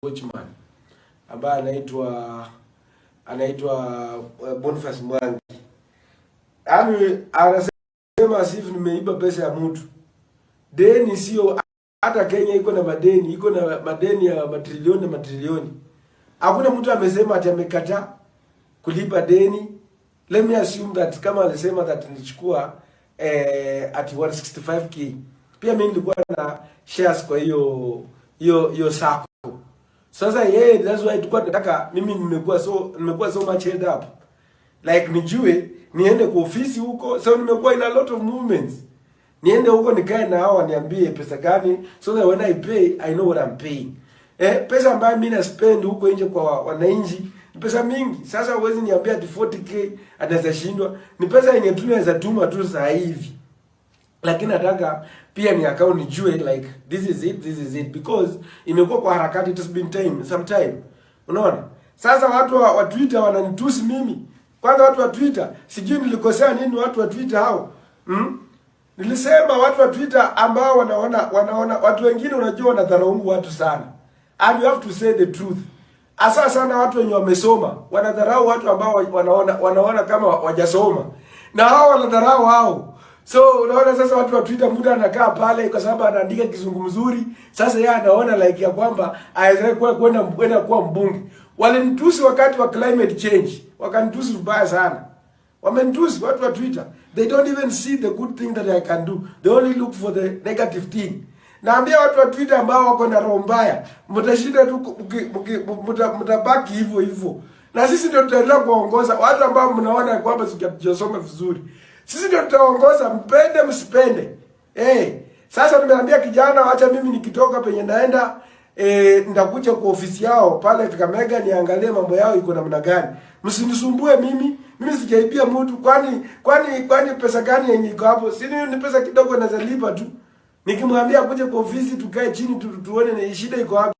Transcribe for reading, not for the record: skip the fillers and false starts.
Watchman ambaye anaitwa Boniface Mwangi. Yaani anasema as if nimeiba pesa ya mtu. Deni sio, hata Kenya iko na madeni, iko na madeni ya matrilioni na matrilioni. Hakuna mtu amesema ati amekataa kulipa deni. Let me assume that kama alisema that nilichukua at 165K. Pia mimi nilikuwa na shares kwa hiyo sacco. Sasa yeye, that's why tulikuwa tunataka, mimi nimekuwa so much held up. Like nijue niende kwa ofisi huko, so nimekuwa in a lot of movements. Niende huko nikae na hao waniambie pesa gani, so that when I pay, I know what I'm paying. Pesa ambayo mimi na spend huko nje kwa wananchi ni pesa mingi. Sasa huwezi niambia ati 40K anaweza shindwa. Ni pesa yenye tu naweza tuma tu saa hivi. Lakini nataka pia ni account nijue like this is it, this is it, because imekuwa kwa harakati, it has been time, some time. Unaona? Sasa watu wa Twitter wananitusi mimi. Kwanza watu wa Twitter, sijui nilikosea nini watu wa Twitter hao. Nilisema watu wa Twitter ambao wanaona watu wengine, unajua, wanadharau watu sana. And you have to say the truth. Hasa sana watu wenye wamesoma wanadharau watu ambao wanaona kama wajasoma. Na hao wanadharau hao. So unaona sasa watu wa Twitter, muda anakaa pale kwa sababu anaandika Kizungu mzuri. Sasa yeye anaona like ya kwamba aweze kwenda kuwa mbunge. Walinitusi wakati wa climate change. Wakanitusi vibaya sana. Wamenitusi watu wa Twitter. They don't even see the good thing that I can do. They only look for the negative thing. Naambia watu wa Twitter ambao wako na roho mbaya, mtashinda tu mtabaki hivyo hivyo. Na sisi ndio tutaendelea kuongoza watu ambao mnaona kwamba sijasoma vizuri. Sisi ndio tutaongoza, mpende msipende. Sasa nimeambia kijana, acha mimi nikitoka penye naenda, nitakuja kwa ofisi yao pale Kakamega niangalie mambo yao iko namna gani. Msinisumbue mimi, mimi sijaibia mtu. Kwani pesa gani yenye iko hapo? Si ni pesa kidogo naweza lipa tu. Nikimwambia akuje kwa ofisi tukae chini tuone ni shida iko wapi.